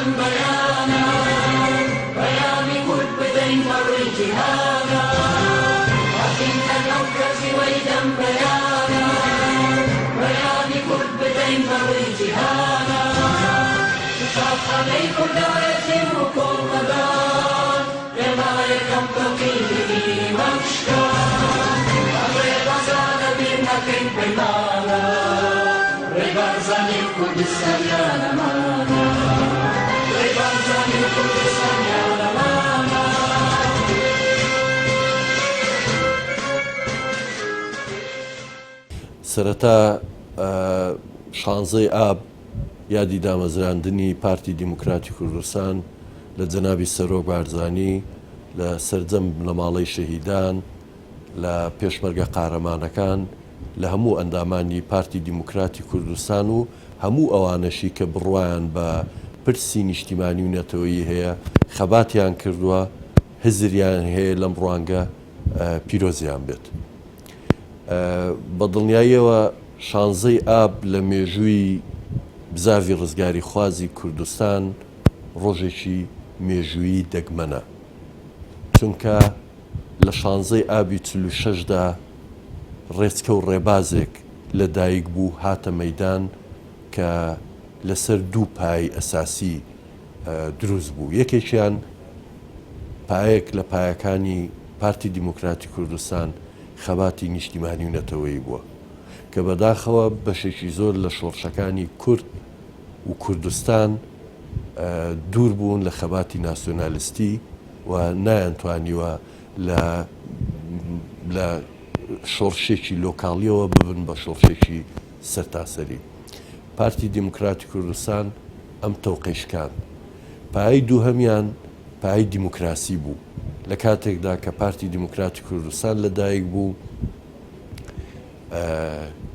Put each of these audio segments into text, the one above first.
سوەیدەم بەیانە پەیامی کورد بدەین بە ڕووی جیهانا هاتین لە نەوکە سوەیدەم بەیانە پەیامی کورد بدەین بە ڕووی جیهانا قوتابخانەی کوردایەتی و کۆڵنەدان ئێمە یەکەم تۆقی بگیمان شکان ئەم ڕێبازانە بیر نەکەین پەیمانە ڕێی بارزانی و کوردستان یا نەمانە ڕێی بارزانی و کوردستان یا نەمانە. سەرەتا شانزەی ئاب یادی دامەزراندنی پارتی دیموکراتی کوردستان لە جەنابی سەرۆک بارزانی، لە سەرجەم بنەماڵەی شەهیدان، لە پێشمەرگە قارەمانەکان، لە هەموو ئەندامانی پارتی دیموکراتی کوردستان و هەموو ئەوانەشی کە بڕوایان بە پرسی نیشتیمانی و نەتەوەیی هەیە، خەباتیان کردووە، هزریان هەیە لەم ڕوانگە پیرۆزیان بێت. بە دڵنیاییەوە شانزەی ئاب لە مێژووی بزاڤی ڕزگاریخوازی کوردستان ڕۆژێکی مێژوویی دەگمەنە، چونکە لە شانزەی ئابی 46 دا ڕێچکە و ڕێبازێک لە دایک بوو هاتە مەیدان کە لەسەر دوو پایەی ئەساسی دروست بوو، یەکێکیان پایەک لە پایەکانی پارتی دیموکراتی کوردستان خەباتی نیشتیمانی و نەتەوەیی بووە کە بەداخەوە بەشێکی زۆر لە شۆڕشەکانی کورد و کوردستان دوور بوون لە خەباتی ناسیۆنالستی و نایانتوانیوە لە لە شۆڕشێکی لۆکاڵیەوە ببن بە شۆڕشێکی سەرتاسەری. پارتی دیموکراتی کوردستان ئەم تەوقەی شکاند. پایەی دووهەمیان پایەی دیموکراسی بوو. لە کاتێکدا کە پارتی دیموکراتی کوردستان لە دایک بوو،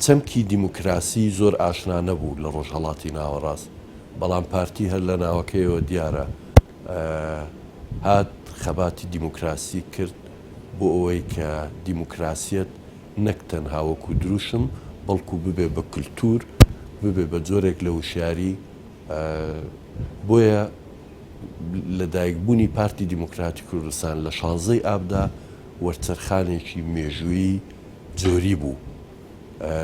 چەمکی دیموکراسی زۆر ئاشنا نەبوو لە ڕۆژهەڵاتی ناوەڕاست، بەڵام پارتی هەر لە ناوەکەیەوە دیارە هات خەباتی دیموکراسی کرد بۆ ئەوەی کە دیموکراسیەت نەک تەنها وەکو دروشم بەڵکو ببێ بە کلتور، ببێ بە جۆرێک لە وشیاری، بۆیە لەدایکبوونی پارتی دیموکراتی کوردستان لە شانزەی ئابدا وەرچەرخانێکی مێژوویی جۆری بوو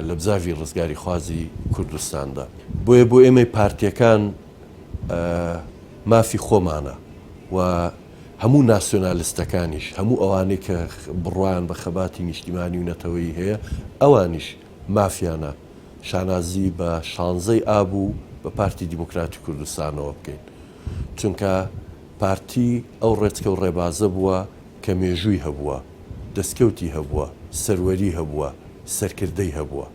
لە بزاڤی ڕزگاریخوازی کوردستاندا. بۆیە بۆ ئێمەی پارتییەکان مافی خۆمانە و هەموو ناسیۆنالستەکانیش، هەموو ئەوانەی کە بڕوایان بە خەباتی نیشتیمانی و نەتەوەیی هەیە، ئەوانیش مافیانە شانازی بە شانزەی ئاب و بە پارتی دیموکراتی کوردستانەوە بکەین. چونکە پارتی ئەو ڕێچکە و ڕێبازە بووە کە مێژووی هەبووە، دەستکەوتی هەبووە، سەروەری هەبووە، سەرکردەی هەبووە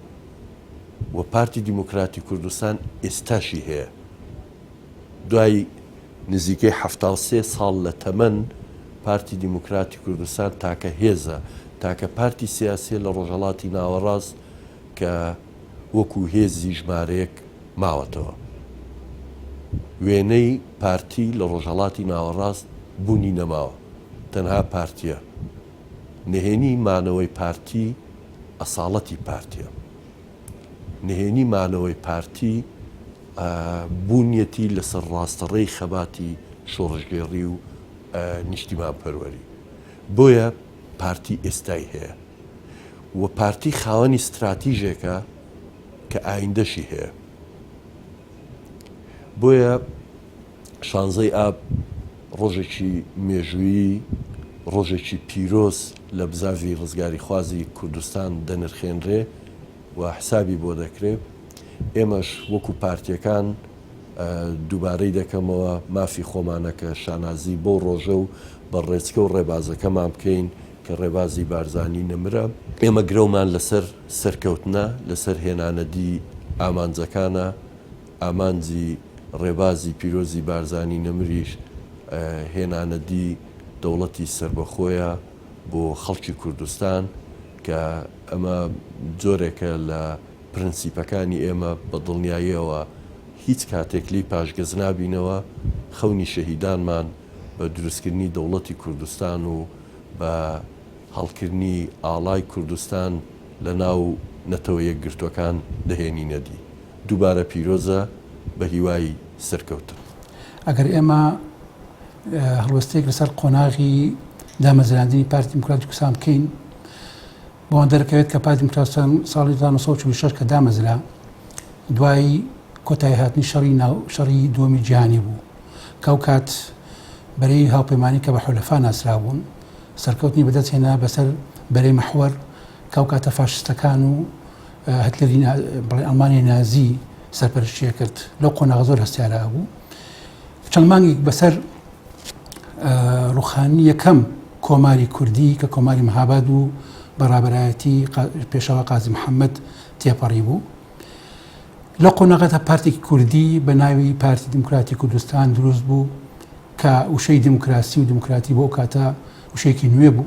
و پارتی دیموکراتی کوردستان ئێستاشی هەیە. دوای نزیکەی 73 ساڵ لە تەمەن، پارتی دیموکراتی کوردستان تاکە هێزە، تاکە پارتی سیاسییە لە ڕۆژهەڵاتی ناوەڕاست کە وەکو هێزی ژمارەیەک ماوەتەوە. وێنەی پارتی لە ڕۆژهەڵاتی ناوەڕاست بوونی نەماوە، تەنها پارتییە. نهێنی مانەوەی پارتی ئەساڵەتی پارتییە. نهێنی مانەوەی پارتی بوونیەتی لەسەر ڕاستەڕێی خەباتی شۆڕشگێڕی و نیشتیمانپەروەری. بۆیە پارتی ئێستای هەیە و پارتی خاوەنی ستراتیژێکە کە ئایندەشی هەیە. بۆیە شانزەی ئاب ڕۆژێکی مێژوویی، ڕۆژێکی پیرۆز لە بزاڤی ڕزگاریخوازی کوردستان دەنرخێنرێ و حسابی بۆ دەکرێ. ئێمەش وەکو پارتییەکان دووبارەی دەکەمەوە مافی خۆمانە کە شانازی بەو ڕۆژە و بە ڕێچکە و ڕێبازەکەمان بکەین کە ڕێبازی بارزانی نەمرە. ئێمە گرەومان لەسەر سەرکەوتنە، لەسەر هێنانەدی ئامانجەکانە، ئامانجی ڕێبازی پیرۆزی بارزانی نەمریش هێنانەدی دەوڵەتی سەربەخۆیە بۆ خەڵکی کوردستان کە ئەمە جۆرێکە لە پرنسیپەکانی ئێمە، بە دڵنیاییەوە هیچ کاتێک لێی پاشگەز نابینەوە، خەونی شەهیدانمان بە دروستکردنی دەوڵەتی کوردستان و بە هەڵکردنی ئاڵای کوردستان لە ناو نەتەوە یەکگرتووەکان دەهێنینە دی. دووبارە پیرۆزە، بە هیوای سەرکەوتن. ئەگەر ئێمە هەڵوێستەیەک لەسەر قۆناغی دامەزراندنی پارتی دیموکراتی کوردستان بکەین بۆمان دەرەکەوێت کە پارتی دیموکراتی کوردستان ساڵی 1946 کە دامەزرا دوای کۆتایی هاتنی شەڕی ناو شەڕی دووەمی جیهانی بوو کە ئەو کات بەرەی هاوپەیمانی کە بە حولەفا ناسرابوون سەرکەوتنی بەدەست هێنا بەسەر بەرەی محوەر کە ئەو کاتە فاشستەکان و هتلەری بڵێ ئەڵمانیای نازی سەرپەرشتیە کرد لەو قۆناغە زۆر هەستیارە بوو چەند مانگێک بەسەر ڕوخانی یەکەم کۆماری کوردی کە کۆماری مەهاباد بوو بە ڕابەرایەتی پێشەوا قازی محەممەد تێپەڕی بوو لە قۆناغەدا پارتێکی کوردی بە ناوی پارتی دیموکراتی کوردستان دروست بوو کە وشەی دیموکراسی و دیموکراتی بۆ کاتە وشەیەکی نوێ بوو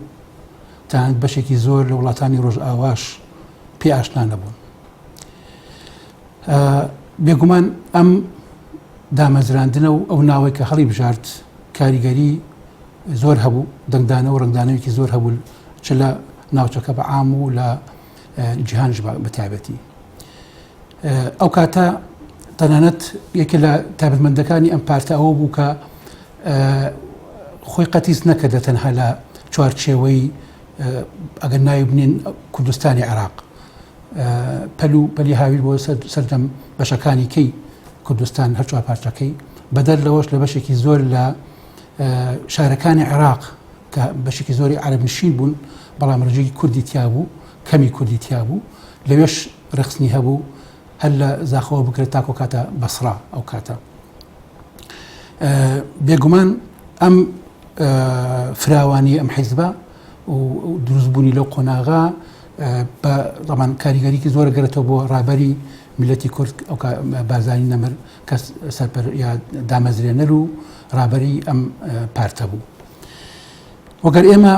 تەنانەت بەشێکی زۆر لە وڵاتانی ڕۆژئاواش پێ ئاشنا نەبوون. بێگومان ئەم دامەزراندنە و ئەو ناوەی کە هەڵی بژارد کاریگەری زۆر هەبوو دەنگدانەوە ڕەنگدانەوەیەکی زۆر هەبوو چ لە ناوچەکە بە عام و لە جیهانش بە تایبەتی ئەو کاتە تەنانەت یەکێ لە تایبەتمەندەکانی ئەم پارتە ئەوە بوو کە خۆی قەتیس نەکردە تەنها لە چوارچێوەی ئەگەر ناوی بنێن کوردستانی عێراق پەل و پەلی هاویل بۆ سەرجەم بەشەکانی کەی کوردستان هەر چوار پارچەکەی بەدەر لەوەش لە بەشێکی زۆر لە شارەکانی عێراق کە بەشێکی زۆری عەرەب نشین بوون بەڵام ڕێژەی کوردی تیا بوو کەمی کوردی تیا بوو لەوێش ڕێکخستنی هەبوو هەر لە زاخۆوە بگرە تاکۆ کاتە بەسڕا ئەو کاتە بێگومان ئەم فراوانی ئەم حیزبە و دروستبوونی لەو قۆناغا بە ڕەمان کاریگەریکی زۆر گەرێتەوە بۆ ڕابەری میلەتی کورد ئەو بارزانی نەمر کە سەرپەر یا دامەزرێنەر و ڕابەری ئەم پارتە بوو وەگەر ئێمە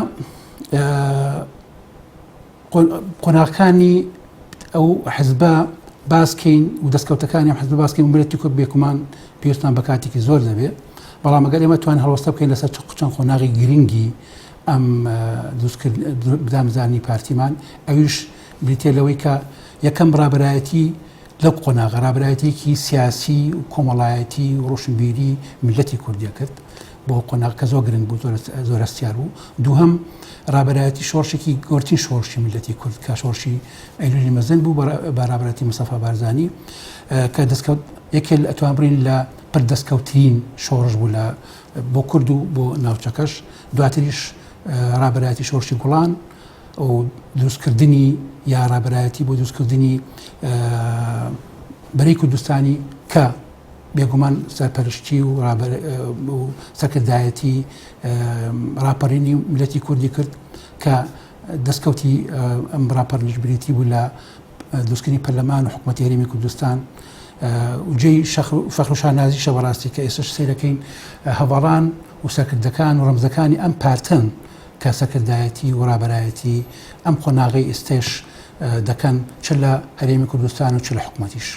قۆناغەکانی ئەو حزبە باس کەین و دەستکەوتەکانی ئەم حزبە باس کەین میللەتی کورد بێکومان پێویستمان بە کاتێکی زۆر دەبێت بەڵام ئەگەر ئێمە توان هەڵوەستە بکەین لەسەر چەند قۆناغی گرنگی ئەم دامەزرانی پارتیمان ئەویش بریتە لەوەی کە یەکەم ڕابەرایەتی لەو قۆناغە ڕابەرایەتێکی سیاسی و کۆمەڵایەتی و ڕۆشنبیری میللەتی کوردیە کرد بۆ قۆناغ کە زۆر گرنگ بوو زۆر هەستیار بوو دووهەم ڕابەرایەتی شۆڕشێکی گەورترین شۆڕشی میللەتی کورد کە شۆڕشی ئەیلولی مەزن بوو بە ڕابەرایەتی مستەفا بارزانی کە دەستکەوت یەکێ لە ئەتوان بڵێین لە پر دەستکەوترین شۆڕش بوو لە بۆ کورد و بۆ ناوچەکەش دواتریش ڕابەرایەتی شۆڕشی گوڵان و دروستکردنی یا ڕابەرایەتی بۆ دروستکردنی بەرەی کوردستانی کە بێگومان سەرپەرشتی و سەرکردایەتی ڕاپەڕینی میللەتی کوردی کرد کە دەستکەوتی ئەم ڕاپەڕینیش بریتی بوو لە دروستکردنی پەرلەمان و حکوومەتی هەرێمی کوردستان و جێی فەخر و شانازیشە بەڕاستی کە ئێستاش سەیرەکەین هەڤاڵان و سەرکردەکان و ڕەمزەکانی ئەم پارتەن کە سەرکردایەتی و ڕابەرایەتی ئەم قۆناغەی ئێستێش دەکەن چ لە هەرێمی کوردستان و چ لە حکوومەتیش.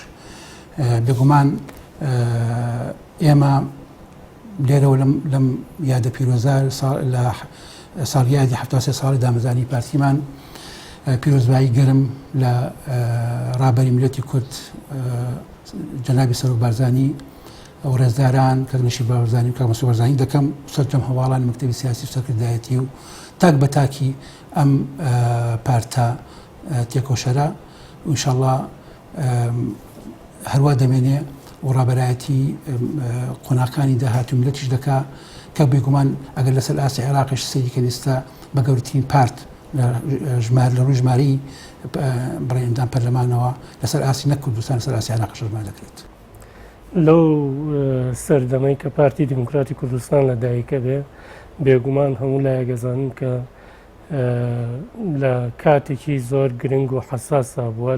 بێگومان ئێمە لێرەوە لەم یادە پیرۆزە لە ساڵیادی 73 ساڵی دامەزرانی پارتیمان پیرۆزبایی گەرم لە ڕابەری میللەتی کورد جەنابی سەرۆک بارزانی و ڕێزداران کاک نەشیر بارزانی و کاک مەسعود بارزانی دەکەم سەرجەم هەواڵانی مەکتەبی سیاسی و سەرکردایەتی و تاک بە تاکی ئەم پارتە تێکۆشەرە و ئینشاءاللە هەروا دەمێنێ و ڕابەرایەتی قۆناغەکانی داهاتوو میللەتیش دەکا کە بێگومان ئەگەر لەسەر ئاستی عێراقیش سەیری کەین ئێستا بە گەورەترین پارت لە ژمار لە ڕووی ژمارەی بڕی ئەندام پەرلەمانەوە لەسەر ئاستی نەک کوردستان لەسەر ئاستی عێراقیش ژمار دەکرێت. لەو سەردەمەی کە پارتی دیموکراتی کوردستان لە دایکە بێ بێگومان هەموو لایەک ئەزانن کە لە کاتێکی زۆر گرنگ و حەساسا بووە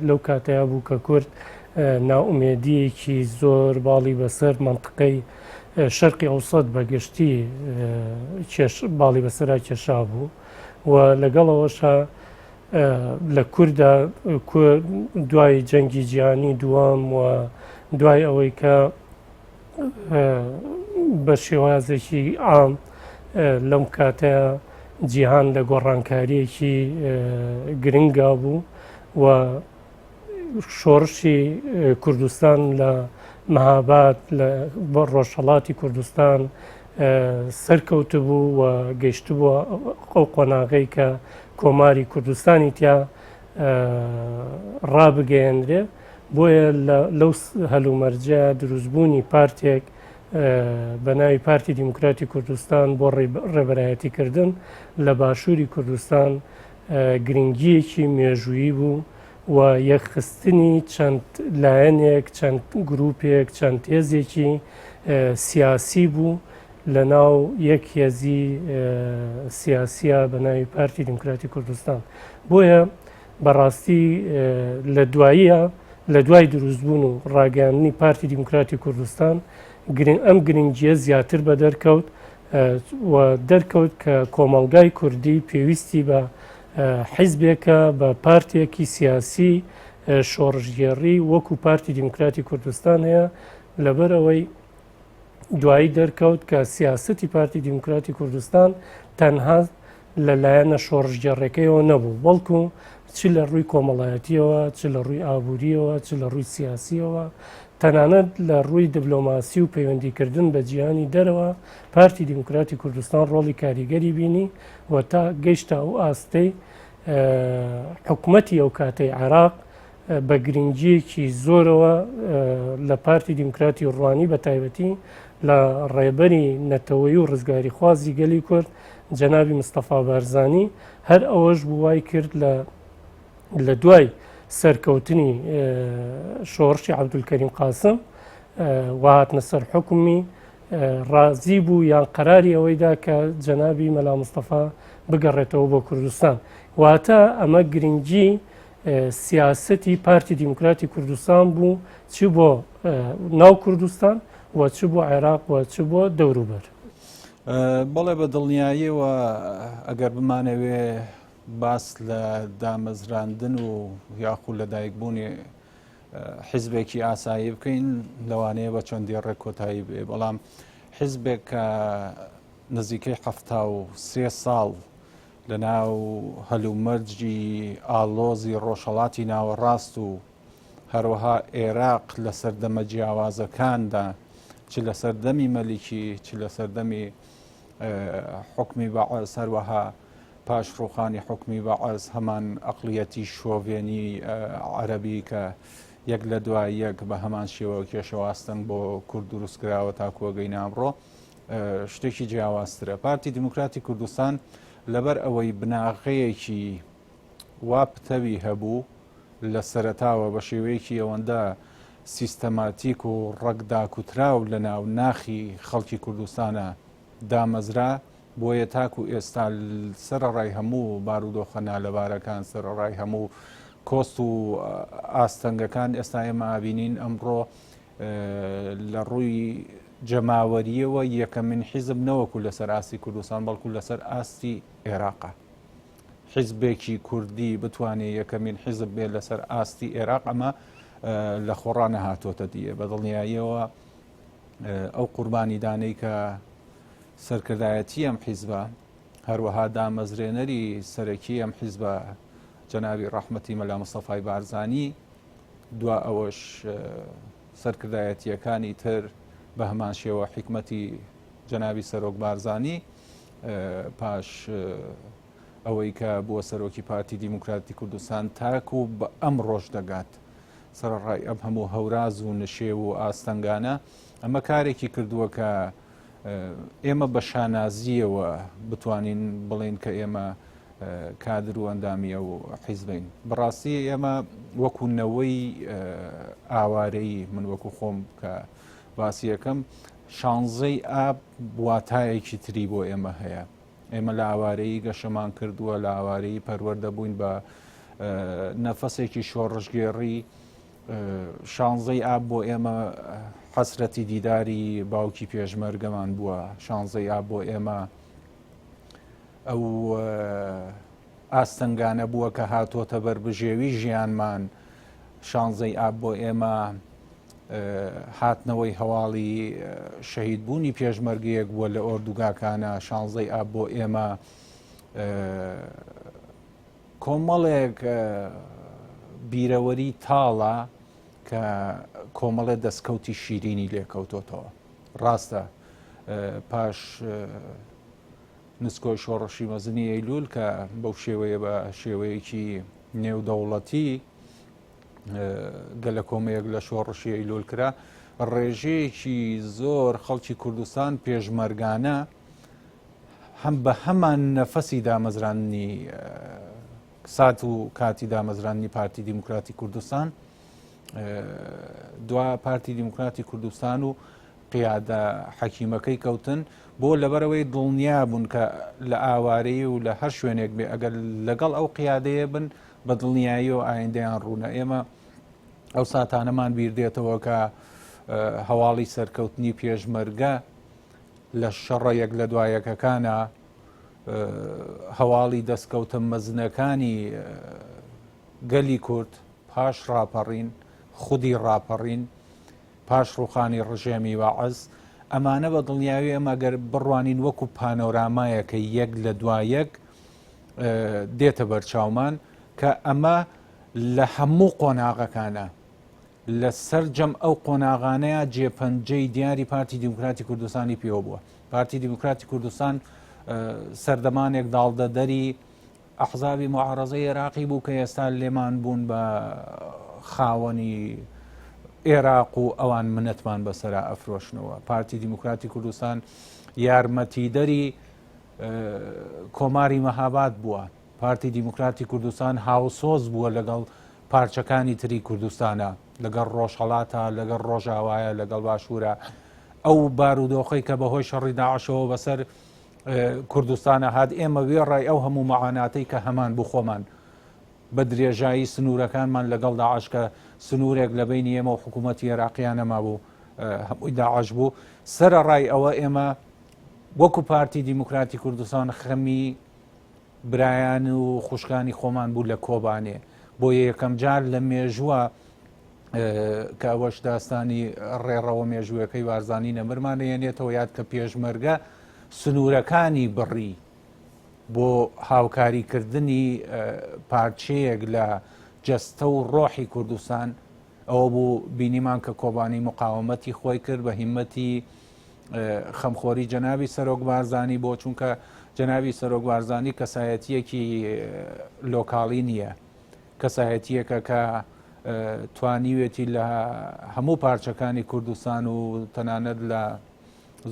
لەو کاتەیا بوو کە کورد نائومێدیەکی زۆر باڵی بەسەر مەنتقەی شەرقی ئەوسەد بە گشتی باڵی بەسەرا کێشا بوو و لەگەڵەوەشا لە کووردا دوای جەنگی جیهانی دووەم و دوای ئەوەی کە بە شێوازێکی عام لەم کاتەیە جیهان لە گۆڕانکاریەکی گرنگا بوو و شۆڕشی کوردستان لە مەهاباد لە بۆ ڕۆژهەڵاتی کوردستان سەرکەوتبوو و گەیشتبووە ئەو قۆناغەی کە کۆماری کوردستانی تیا ڕابگەیەنرێ بۆیە لەو هەلومەرجە دروستبوونی پارتێک بە ناوی پارتی دیموکراتی کوردستان بۆ ڕێبەرایەتیکردن لە باشووری کوردستان گرنگییەکی مێژوویی بوو و یەکخستنی چەند لایەنێک، چەند گروپێک، چەند هێزێکی سیاسی بوو لە ناو یەک هێزی سیاسیە بە ناوی پارتی دیموکراتی کوردستان. بۆیە بەڕاستی لە دواییە لە دوای دروستبوون و ڕاگەیاندنی پارتی دیموکراتی کوردستان ئەم گرنگیە زیاتر بە دەرکەوت و دەرکەوت کە کۆمەڵگای کوردی پێویستی بە حیزبێکە بە پارتێکی سیاسی شۆڕشگێڕی وەکو پارتی دیموکراتی کوردستان هەیە لەبەر ئەوەی دوایی دەرکەوت کە سیاستی پارتی دیموکراتی کوردستان تەنها لە لایەنە شۆڕشگێڕەکەیەوە نەبوو بەڵکو چ لە ڕووی کۆمەڵایەتیەوە چ لە ڕووی ئابووریەوە چ لە ڕووی سیاسیەوە تەنانەت لە ڕووی دبلۆماسی و پەیوەندیکردن بە جیهانی دەرەوە پارتی دیموکراتی کوردستان ڕۆڵی کاریگەری بینی و تا گەیشتە ئەو ئاستەی حکومەتی ئەو کاتەی عێراق بە گرنگیەکی زۆرەوە لە پارتی دیموکراتی ڕوانی بە تایبەتی لە ڕێبەری نەتەوەی و ڕزگاریخوازی گەلی کورد جەنابی مستەفا بارزانی هەر ئەوەش بوو وای کرد لە لە دوای سەرکەوتنی شۆڕشی عەبدولکەریم قاسم و هاتنە سەر حکومی ڕازی بوو یان قەراری ئەوەیدا کە جەنابی مەلا مستەفا بگەڕێتەوە بۆ کوردستان واتە ئەمە گرنگی سیاستی پارتی دیموکراتی کوردستان بوو چ بۆ ناو کوردستان و چ بۆ عێراق و چ بۆ دەوروبەر. بەڵێ بە دڵنیاییەوە ئەگەر بمانەوێ باس لە دامەزراندن و یاخو لەدایکبوونی حیزبێکی ئاسایی بکەین لەوانەیە بە چەند دێڕێک کۆتایی بێ بەڵام حیزبێک کە نزیکەی 73 ساڵ لە ناو هەلومەرجی ئاڵۆزی ڕۆژهەڵاتی ناوەڕاست و هەروەها ئێراق لە سەردەمە جیاوازەکاندا چ لە سەردەمی مەلیکی چ لە سەردەمی حکمی بەعس هەروەها پاش ڕوخانی حکمی بەعس هەمان ئەقلیەتی شۆڤێنی عەربی کە یەک لە دوای یەک بە هەمان شێوە کێشەواستن بۆ کورد دروست کراوە تاکووەگەی نامڕۆ شتێکی جیاوازترە پارتی دیموکراتی کوردستان لەبەر ئەوەی بناغەیەکی وا پتەوی هەبوو لە سەرەتاوە بە شێوەیەکی ئەوەندە سیستەماتیک و ڕەگداکوتراو لە ناو ناخی خەڵکی کوردستانە دامەزرا، بۆیە تاکو ئێستا سەرەڕای هەموو بارودۆخە نالەبارەکان، سەرەڕای هەموو کۆست و ئاستەنگەکان، ئێستا ئێمە ئابینین ئەمڕۆ لە ڕووی جەماوەرییەوە یەکەمین حیزب نەوەکو لەسەر ئاستی کوردستان بەڵکو لەسەر ئاستی عێراقە. حیزبێکی کوردی بتوانێت یەکەمین حیزب بێت لەسەر ئاستی عێراق ئەمە لە خۆڕا نەهاتۆتە دیە بە دڵنیاییەوە ئەو قوربانیدانەی کە سەرکردایەتی ئەم حیزبە هەروەها دامەزرێنەری سەرەکی ئەم حیزبە جەنابی ڕەحمەتی مەلا مستەفای بارزانی دوا ئەوەش سەرکردایەتیەکانی تر بە هەمان شێوە حکمەتی جەنابی سەرۆک بارزانی پاش ئەوەی کە بووە سەرۆکی پارتی دیموکراتی کوردستان تاکو بە ئەم ڕۆژ دەگات سەرەڕای ئەم هەموو هەوراز و نشێو و ئاستەنگانە ئەمە کارێکی کردووە کە ئێمە بە شانازیەوە بتوانین بڵێن کە ئێمە کادر و ئەندامی ئەو حیزبین بەڕاستی ئێمە وەکو نەوەی ئاوارەیی من وەکو خۆم کە باسی یەکەم شانزەی ئاب واتایەکی تری بۆ ئێمە هەیە ئێمە لە ئاوارەیی گەشەمان کردووە لە ئاوارەیی پەروەردە بووین بە نەفەسێکی شۆڕشگێڕی شانزەی ئاب بۆ ئێمە حەسرەتی دیداری باوکی پێشمەرگەمان بووە شانزەی ئاب بۆ ئێمە ئەو ئاستەنگانە بووە کە هاتۆتە بەر بژێوی ژیانمان شانزەی ئاب بۆ ئێمە هاتنەوەی هەواڵی شەهیدبوونی پێشمەرگەیەک بووە لە ئۆردوگاکانە شانزەی ئاب بۆ ئێمە کۆمەڵێک بیرەوەری تاڵە. کە کۆمەڵێ دەستکەوتی شیرینی لێکەوتۆتەوە. ڕاستە پاش نسکۆی شۆڕشی مەزنی ئەیلول کە بەو شێوەیە بە شێوەیەکی نێودەوڵەتی گەلە کۆمەیەک لە شۆڕشی ئەیلول کرا ڕێژەیەکی زۆر خەڵکی کوردستان پێشمەرگانە هەم بە هەمان نەفەسی دامەزراندنی سات و کاتی دامەزراندنی پارتی دیموکراتی کوردستان دوا پارتی دیموکراتی کوردستان و قیادە حەکیمەکەی کەوتن بۆ لەبەرەوەی دڵنیا بوون کە لە ئاوارەی و لە هەر شوێنێک بێ ئەگەر لەگەڵ ئەو قیادەیە بن بە دڵنیایی و ئایندەیان ڕوونە ئێمە ئەو ساتانەمان بیردێتەوە کە هەواڵی سەرکەوتنی پێشمەرگە لە شەڕە یەک لە دوایەکەکانە هەواڵی دەستکەوتە مەزنەکانی گەلی کورد پاش ڕاپەڕین، خودی ڕاپەڕین، پاش ڕووخانی ڕژێمی بەعس، ئەمانە بە دڵنیاوی ئێمە گەر بڕوانین وەکو پانۆرامایەکە یەک لە دوا یەک دێتە بەرچاومان کە ئەمە لە هەموو قۆناغەکانە لە سەرجەم ئەو قۆناغانەیە جێپەنجەی دیاری پارتی دیموکراتی کوردستانی پێوە بووە. پارتی دیموکراتی کوردستان سەردەمانێک داڵدەدەری ئەحزابی موعارەزەی ئێراقی بوو کە ئێستا لێمان بوون بە خاوەنی ئێراق و ئەوان منەتمان بەسەرا ئەفرۆشنەوە. پارتی دیموکراتی کوردستان یارمەتیدەری کۆماری مەهاباد بووە. پارتی دیموکراتی کوردستان هاوسۆز بووە لەگەڵ پارچەکانی تری کوردستانە، لەگەڵ ڕۆژهەڵاتە، لەگەڵ ڕۆژاوایە، لەگەڵ باشوورە. ئەو بارودۆخەی کە بەهۆی شەڕی داعشەوە بەسەر کوردستانە هات، ئێمە وێڕای ئەو هەموو مەعاناتەی کە هەمان بوو خۆمان بە درێژایی سنوورەکانمان لەگەڵ داعش کە سنوورێک لە بەینی ئێمە و حکوومەتی عێراقیان نەمابوو هەمووی داعش بوو سەرەڕای ئەوە ئێمە وەکو پارتی دیموکراتی کوردستان خەمی برایان و خوشکانی خۆمان بوو لە کۆبانێ بۆ یەکەم جار لە مێژووە کە ئەوەش داستانی ڕێڕەوە مێژووەکەی بارزانی نەمرمان دەهێنێتەوە یاد کە پێشمەرگە سنوورەکانی بڕی بۆ هاوکاریکردنی پارچەیەک لە جەستە و ڕۆحی کوردستان ئەوە بوو بینیمان کە کۆبانی مقاومەتی خۆی کرد بە هیمەتی خەمخۆری جەنابی سەرۆک بارزانی بۆ چونکە جەنابی سەرۆک بارزانی کەسایەتیەکی لۆکاڵی نییە کەسایەتیەکە کە توانیوێتی لە هەموو پارچەکانی کوردستان و تەنانەت لە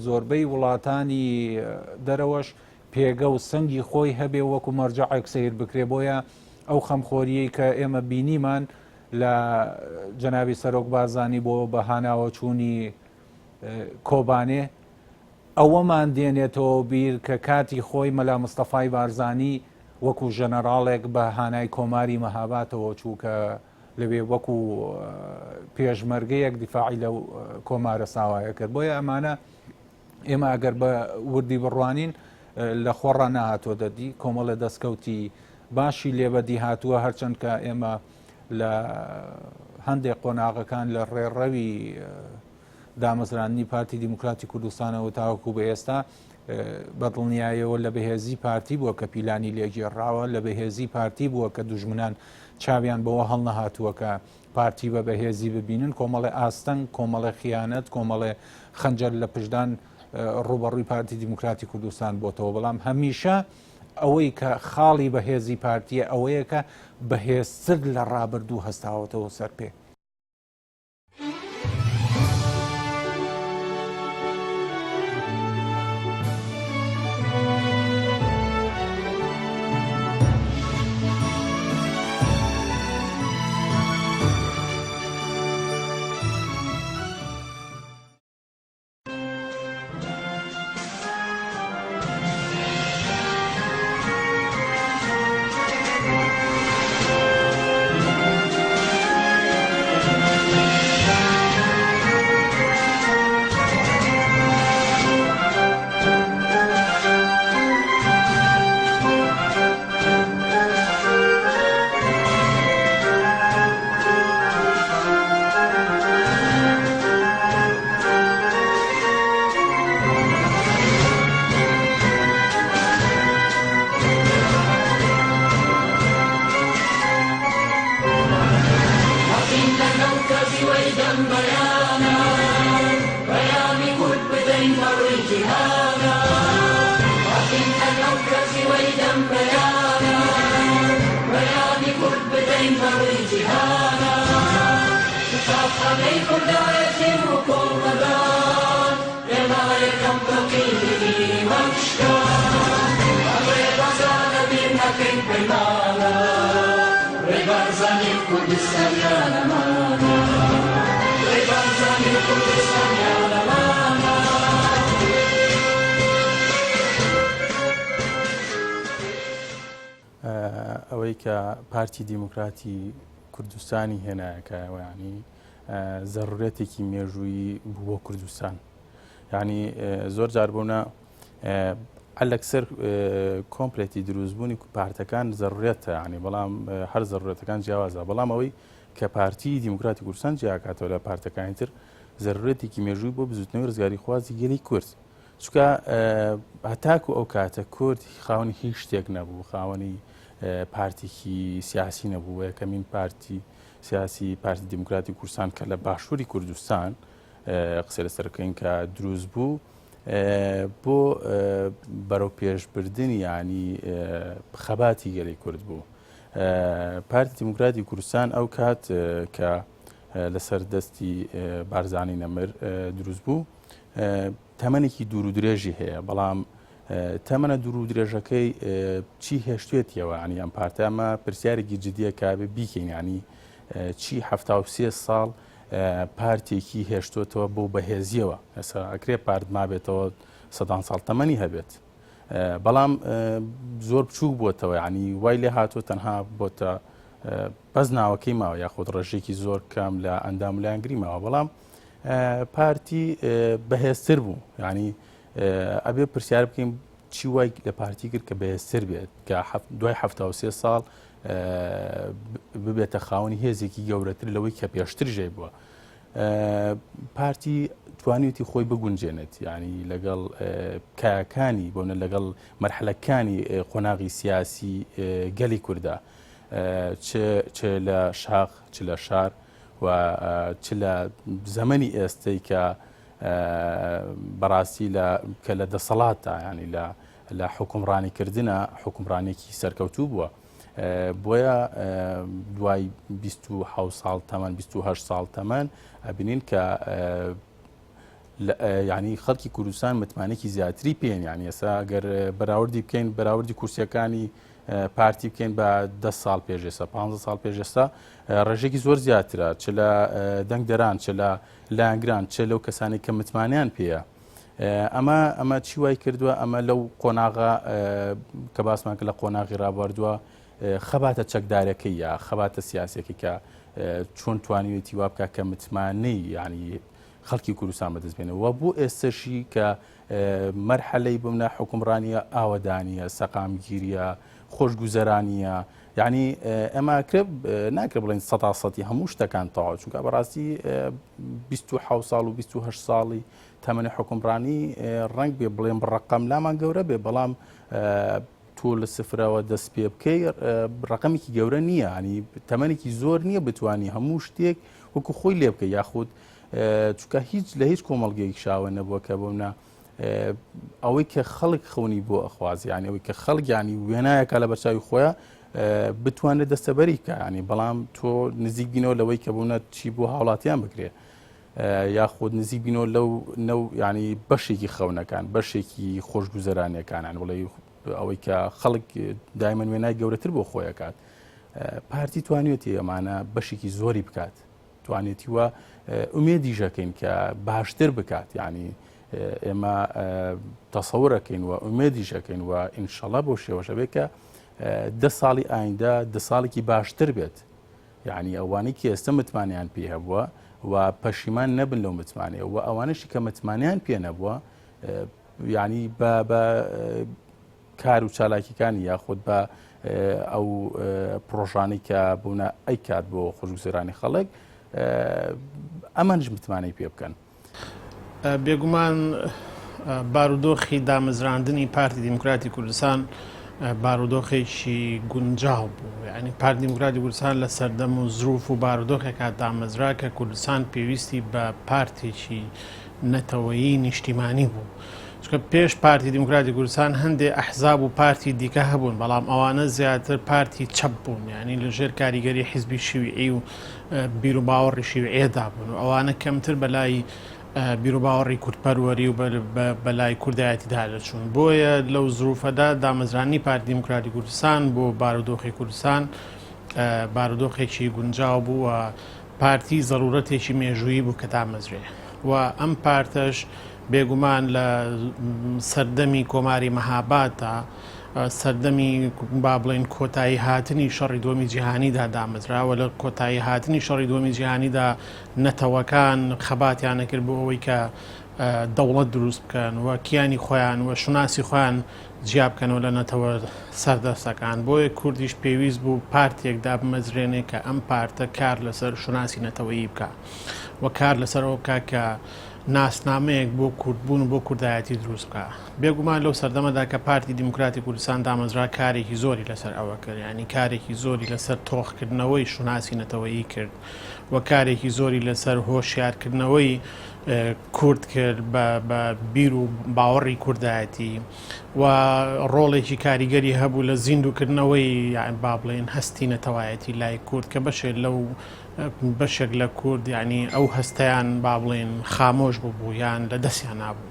زۆربەی وڵاتانی دەرەوەش پێگە و سەنگی خۆی هەبێ وەکو مەرجەعێک سەیر بکرێ بۆیە ئەو خەمخۆریەی کە ئێمە بینیمان لە جەنابی سەرۆک بارزانی بۆ بە هاناوەچوونی کۆبانێ ئەوەمان دێنێتەوە بیر کە کاتی خۆی مەلا مستەفای بارزانی وەکو ژەنەراڵێک بە هانای کۆماری مەهاباتەوە چوو کە لەوێ وەکو پێشمەرگەیەک دیفاعی لەو کۆمارە ساوایە کرد. بۆیە ئەمانە ئێمە ئەگەر بە وردی بڕوانین لە خۆڕا نەهاتووە دەدی کۆمەڵە دەستکەوتی باشی لێ بەدی هاتووە هەرچەند کە ئێمە لە هەندێک قۆناغەکان لە ڕێڕەوی دامەزراندنی پارتی دیموکراتی کوردستانەوە تاوەکو بە ئێستا بە دڵنیایەوە لە بەهێزی پارتی بووە کە پیلانی لێگێڕاوە لە بەهێزی پارتی بووە کە دوژمنان چاویان بەوە هەڵنەهاتووە کە پارتی بە بەهێزی ببینن کۆمەڵێ ئاستەنگ کۆمەڵێ خیانەت کۆمەڵێ خەنجەر لە پشدان ڕوبەڕووی پارتی دیموکراتی کوردستان بۆتەوە بەڵام هەمیشە ئەوەی کە خاڵی بەهێزی پارتیە ئەوەیە کە بەهێزتر لە ڕابردوو هەستاوەتەوە سەر پێ. جیهانا ڕاکەین ئەو کەزیوەی دەم بەیانا پەیامی کورد بدەین بە ڕووی جیهانا قوتابخانەی کوردایەتی و کۆڵنەدان ئێمە یەکەم تۆقیوی وەک شکان ئەم ڕێبازانە بیر نەکەین پەیمانە ڕێی بارزانی و کوردستان یا نەمانە ڕێی بارزانی و کوردستان یا نەمانە. ئەوەی کە پارتی دیموکراتی کوردستانی هێنایە کایەوە یانی زەرورەتێکی مێژوویی بوو بۆ کوردستان یعنی زۆر جار بوونە ئەلەکسەر کۆمپلێتی دروستبوونی پارتەکان زەرورەتە ینی بەڵام هەر زەرورەتەکان جیاوازە بەڵام ئەوەی کە پارتی دیموکراتی کوردستان جیاکاتەوە لە پارتەکانی تر زەرورەتێکی مێژووی بۆ بزوتنەوەی ڕزگاری خوازی گەلی کورد چونکە هەتاکو ئەو کاتە کورد خاوەنی هیچ شتێک نەبوو خاوەنی پارتێکی سیاسی نەبوو یەکەمین پارتی سیاسی پارتی دیموکراتی کوردستان کە لە باشووری کوردستان قسە لەسەرکەین کە دروست بوو بۆ بەرەو پێشبردنی ینی خەباتی گەلی کورد بوو پارتی دیموکراتی کوردستان ئەو کات کە لەسەر دەستی بارزانی نەمر دروست بوو تەمەنێکی دوور و درێژی هەیە بەڵام تەمەنە دوور و درێژەکەی چی هێشتێتیەوە ینی ئەم پارتە ئەمە پرسیارێکی جدیە کابێ بیکەین ینی چی ه ساڵ پارتێکی هێشتۆتەوە بۆ بەهێزیەوە ئێستا ئەکرێ پارت مابێتەوە سەدان ساڵ تەمەنی هەبێت بەڵام زۆر بچووک بووەتەوە ینی وای لێ هاتووە تەنها بۆتە بەس ناوەکەی ماوە یاخود ڕێژێکی زۆر کەم لە ئەندام لایەنگری ماوە بەڵام پارتی بەهێزتر بوو ینی ئەبێ پرسیار بکەین چی وای لە پارتی کرد کە بەهێزتر بێت کە دوای سێ ساڵ ببێتە خاوەنی هێزێکی گەورەتر لەوەی کە پێشتر ژێ بووە پارتی توانیوتی خۆی بگونجێنێت ینی لەگەڵ کایەکانی بۆنە لەگەڵ مەرحلەکانی قۆناغی سیاسی گەلی کووردا چ لە شاخ چ لە شار و چ لە زەمەنی ئێستەی کە بەڕاستی لە کە لە دەسەڵاتدا ینی لە لە حکومڕانی کردنە حکومڕانێکی سەرکەوتوو بووە بۆیە دوای 26 ساڵ تەمەن 28 ساڵ تەمەن ئەبینین کە ینی خەڵکی کوردستان متمانێکی زیاتری پێن یعنی ئێستا گەر بەراوردی بکەین بەراوردی کورسیەکانی پارتی بکەین بە دە ساڵ پێش ئێستا پ ساڵ پێش ئێستا ڕێژێکی زۆر زیاترە چ لە دەنگدەران چ لە لایەنگران چ لەو کەسانی کە متمانیان پێیە ئەمە ئەمە چی وای کردووە ئەمە لەو قۆناغا کە باسمان کە لە قۆناغی ڕابواردووە خەباتە چەکدارەکەی یا خەباتە سیاسەکەی کە چۆن توانیوێتی وا بکە کە متمانەی ینی خەڵکی کوردستان بەدەست بێنەوە بۆ ئێستەشی کە مەرحەلەی بمنە حوکمڕانیە ئاوەدانیە سەقامگیریە خۆشگوزەرانیە یعنی ئەمە کرێ ناکرێ بڵێن سەدا سەدی هەموو شتەکان تەواو چونکە بەڕاستی 26 ساڵ و 28 ساڵی تەمەنی حکومڕانی ڕەنگ بێ بڵێن ڕقم لامان گەورە بێ بەڵام تۆ لە سفرەوە دەست پێ بکەی ڕقمێکی گەورە نییە ینی تەمەنێکی زۆر نییە بتانی هەموو شتێک وەکو خۆی لێ بکە یاخود چونکە هیچ لە هیچ کۆمەڵگەیەک شاوە نەبووە کە بۆ ئەوەی کە خەڵک خەونی بۆ ئەخوازی یانی ئەوەی کە خەڵک ینی وێنایەکە لە بەرچاوی خۆیان بتوانێت دەستەبەری بکە ینی بەڵام تۆ نزیک بینەوە لەوەی کە بوونە چی بۆ هاوڵاتیان بکرێ یاخود نزیک بینەوە لەو نەو ینی بەشێکی خەونەکان بەشێکی خۆشگوزەرانیەکانیان بڵێ ئەوەی کە خەڵک دایمەن وێنای گەورەتر بۆ خۆیەکات پارتی توانیوێتی ئەمانە بەشێکی زۆری بکات توانێتی و ئومێدیش ئەکەین کە باشتر بکات یعنی ئێمە تەسەورەکەین و ئومێدیش ئەکەین و ئینشەڵا بۆ شێوەشە بێت کە دە ساڵی ئایندە دە ساڵێکی باشتر بێت یعنی ئەوانەی کە ئێستا متمانیان پێ هەبووە و پەشیمان نەبن لەو متمانەیە و ئەوانەشی کە متمانیان پێ نەبووە یعنی بە بە کار و چالاکیەکانی یاخود بە ئەو پرۆژانەی کە بوونە ئەیکات بۆ خۆشگوزەرانی خەڵک ئەمانش متمانەی پێ بکەن. بێگومان بارودۆخی دامەزراندنی پارتی دیموکراتی کوردستان بارودۆخێکی گونجاو بوو یعنی پارتی دیموکراتی کوردستان لە سەردەم و زروف و بارودۆخێکا دامەزرا کە کوردستان پێویستی بە پارتێکی نەتەوەیی نیشتیمانی بوو. چونکە پێش پارتی دیموکراتی کوردستان هەندێ ئەحزاب و پارتی دیکە هەبوون، بەڵام ئەوانە زیاتر پارتی چەپ بوون، یانی لە ژێر کاریگەری حیزبی شیوعی و بیروباوەڕی شیوعیەدا بوون و ئەوانە کەمتر بەلای بیروباوەڕی کوردپەروەری و بەلای کوردایەتیدا دەچوون. بۆیە لەو زروفەدا دامەزرانی پارتی دیموکراتی کوردستان بۆ بارودۆخی کوردستان بارودۆخێکی گونجاو بوو و پارتی زەرورەتێکی مێژوویی بوو کە دامەزرێ و ئەم پارتەش بێگومان لە سەردەمی کۆماری مەهاباددا سەردەمی با بڵێین کۆتایی هاتنی شەڕی دووەمی جیهانیدا دامەزرا و لە کۆتایی هاتنی شەڕی دووەمی جیهانیدا نەتەوەکان خەباتیان نەکرد بۆ ئەوەی کە دەوڵەت دروست بکەن و کیانی خۆیان و شوناسی خۆیان جیا بکەنەوە لە نەتەوە سەردەستەکان بۆیە کوردیش پێویست بوو پارتێک دابمەزرێنێ کە ئەم پارتە کار لەسەر شوناسی نەتەوەیی بکە و کار لەسەر ئەوە بکە کە ناسنامەیەک بۆ کوردبوون و بۆ کوردایەتی دروست بکا. بێگومان لەو سەردەمەدا کە پارتی دیموکراتی کوردستان دامەزرا کارێکی زۆری لەسەر ئەوە کرد، یانی کارێکی زۆری لەسەر تۆخکردنەوەی شوناسی نەتەوەیی کرد و کارێکی زۆری لەسەر هۆشیارکردنەوەی کورد کرد بە بیر و باوەڕی کوردایەتی و ڕۆڵێکی کاریگەری هەبوو لە زیندووکردنەوەی یان با بڵێین هەستی نەتەوایەتی لای کورد کە بەشێک لەو بەشێک لە کورد یانی ئەو هەستەیان با بڵێین خامۆش ببوو یان لە دەستیان نابوو.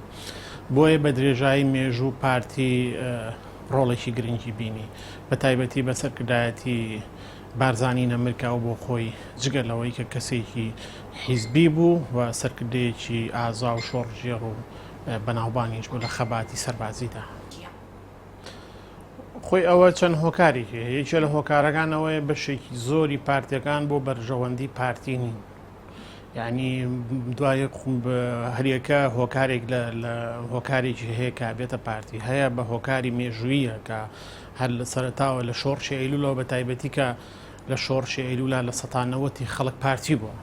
بۆیە بە درێژایی مێژوو پارتی ڕۆڵێکی گرنگی بینی بە تایبەتی بە سەرکردایەتی بارزانی نەمر کە ئەو بۆ خۆی جگە لەوەی کە کەسێکی حیزبی بوو و سەرکردەیەکی ئازا و شۆڕشگێڕ و بەناوبانگیش بوو لە خەباتی سەربازیدا. خۆی ئەوە چەند هۆکارێکی هەیە یەکێ لە هۆکارەکان ئەوەیە بەشێکی زۆری پارتیەکان بۆ بەرژەوەندی پارتی نین یعنی دوای هەریەکە هۆکارێک لە هۆکارێکی هەیە کە بێتە پارتی هەیە بە هۆکاری مێژوویە کە هەر لە سەرتاوە لە شۆڕشی ئەیلولەوە بە تایبەتی کە لە شۆڕشی ئەیلولا لە سەتانەوەتی خەڵک پارتی بووە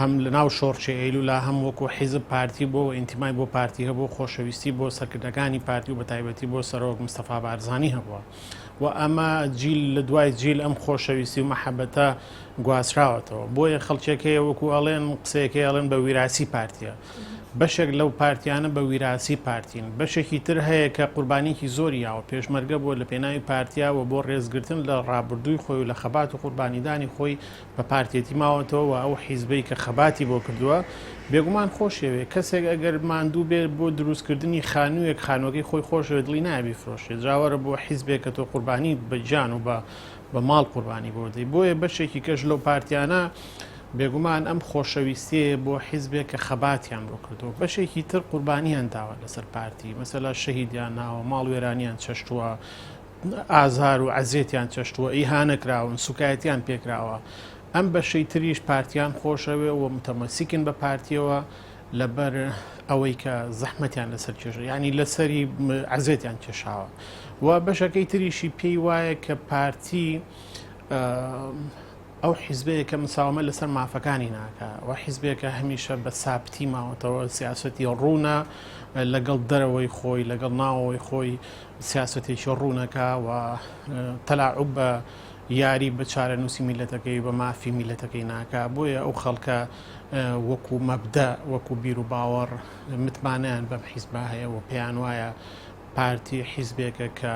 هەم لە ناو شۆڕشی ئەیلولا هەم وەکو حیزب پارتی بۆ و ئینتیمای بۆ پارتی هەبوو خۆشەویستی بۆ سەرکردەکانی پارتی و بەتایبەتی بۆ سەرۆک مستەفا بارزانی هەبووە و ئەمە جیل لە دوای جیل ئەم خۆشەویستی و مەحەبەتە گواستراوەتەوە بۆیە خەڵکێک هەیە وەکو ئەڵێن قسەیەکەی ئەڵێن بە ویراسی پارتیە بەشێک لەو پارتیانە بە ویراسی پارتین بەشێکی تر هەیە کە قوربانیکی زۆری یاوە پێشمەرگە بووە لە پێناوی پارتیا و بۆ ڕێزگرتن لە ڕابردووی خۆی و لە خەبات و قوربانیدانی خۆی بە پارتێتی ماوەتەوە و ئەو حیزبەی کە خەباتی بۆ کردووە بێگومان خۆشیەوێ کەسێک ئەگەر ماندوو بێت بۆ دروستکردنی خانوویەک خانووەکەی خۆی خۆشەوێت دڵی نایە بیفرۆشێت جاوەرە بۆ حیزبێک کە تۆ قوربانی بە گیان و بە بە ماڵ قوربانی بۆ دەی بۆیە بەشێکی کەش لەو پارتیانە بێگومان ئەم خۆشەویستیەیە بۆ حیزبێک کە خەباتیان بۆ کردووە بەشێکی تر قوربانیان داوە لەسەر پارتی مەسەلا شەهیدیان ناوە ماڵ وێرانیان چەشتووە ئازار و عەزێتیان چەشتووە، ئیهانە کراون، سوکایەتیان پێکراوە. ئەم بەشەی تریش پارتیان خۆشەوێ و متەمەسیکن بە پارتیەوە لەبەر ئەوەی کە زەحمەتیان لەسەر کێشا، یانی لەسەری عەزێتیان کێشاوە. و بەشەکەی تریشی پێی وایە کە پارتی ئەو حیزبەیە کە مساوەمە لەسەر مافەکانی ناکا و حیزبێکە هەمیشە بە سابتی ماوەتەوە، سیاسەتی ڕوونە لەگەڵ دەرەوەی خۆی، لەگەڵ ناوەوەی خۆی سیاسەتێکی ڕوونەکا و تەلاعوب بە یاری بە چارەنووسی میلەتەکەی و بە مافی میلەتەکەی ناکا. بۆیە ئەو خەڵکە وەکو مەبدە، وەکو بیر و باوەڕ متمانەیان بەم حیزبە هەیە و پێیان وایە پارتی حیزبێکە کە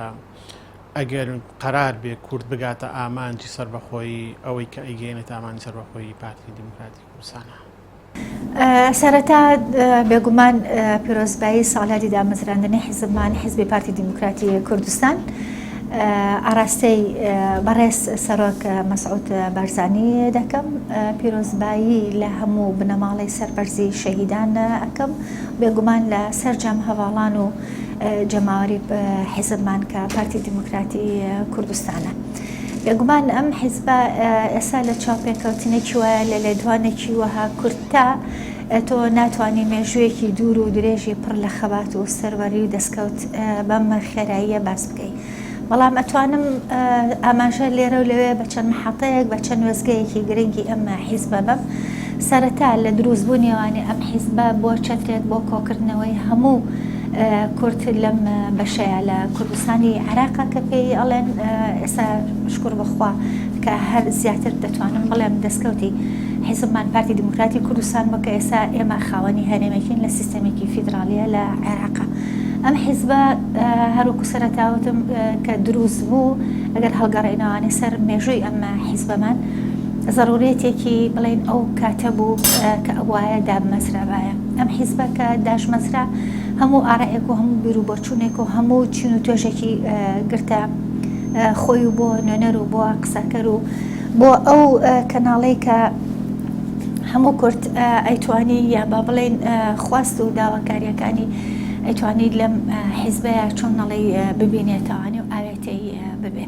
ئەگەر قەرار بێ کورد بگاتە ئامانجی سەربەخۆیی، ئەوەی کە ئەیگەیەنێتە ئامانجی سەربەخۆیی پارتی دیموکراتی کوردستانە. سەرەتا بێگومان پیرۆزبایی ساڵیادی دامەزراندنی حیزبمان حیزبی پارتی دیموکراتی کوردستان ئاراستەی بەڕێز سەرۆک مەسعود بارزانی دەکەم پیرۆزبایی لە هەموو بنەماڵەی سەربەرزی شەهیدان ئەکەم بێگومان لە سەرجەم هەڤاڵان و جەماوەری حیزبمان کە پارتی دیموکراتی کوردستانە. بێگومان ئەم حیزبە ئێستا لە چاوپێکەوتنێکی وایە لە لێدوانێکی وەها کورتە تۆ ناتوانی مێژوویەکی دوور و درێژی پڕ لە خەبات و سەروەری و دەستکەوت بەم خێراییە باس بکەی. بەڵام ئەتوانم ئاماژە لێرە و لەوێ بە چەند محەتەیەک بە چەند وێستگەیەکی گرنگی ئەم حیزبە بەم. سەرەتا لە دروستبوونیەوانی ئەم حیزبە بۆ چەترێک بۆ کۆکردنەوەی هەموو کورد لەم بەشەیە لە کوردستانی عێراقە کە پێی ئەڵێن ئێستا شکر بەخوا کە هەر زیاتر دەتوانم بڵێم دەستکەوتی حیزبمان پارتی دیموکراتی کوردستان بوو کە ئێستا ئێمە خاوەنی هەرێمێکین لە سیستەمێکی فیدراڵیە لە عێراقا. ئەم حیزبە هەروەکو سەرەتا وتم کە دروست بوو ئەگەر هەڵگەڕێینەوانێ سەر مێژووی ئەم حیزبەمان زەڕوریەتێکی بڵێین ئەو کاتە بوو کە ئەبوایە دابمەزرابایە. ئەم حیزبە کە داشمەزرا هەموو ئارەئێک و هەموو بیروبۆچوونێک و هەموو چین و توێژێکی گرتە خۆی و بۆ نوێنەر و بۆ قسەکەر و بۆ ئەو کەناڵەی کە هەموو کورد ئەیتوانی یا با بڵێین خواست و داواکاریەکانی ئەیتوانی لەم حیزبەیە چۆن نەڵێی ببینێتەوانی و ئاوێتەی ببێ.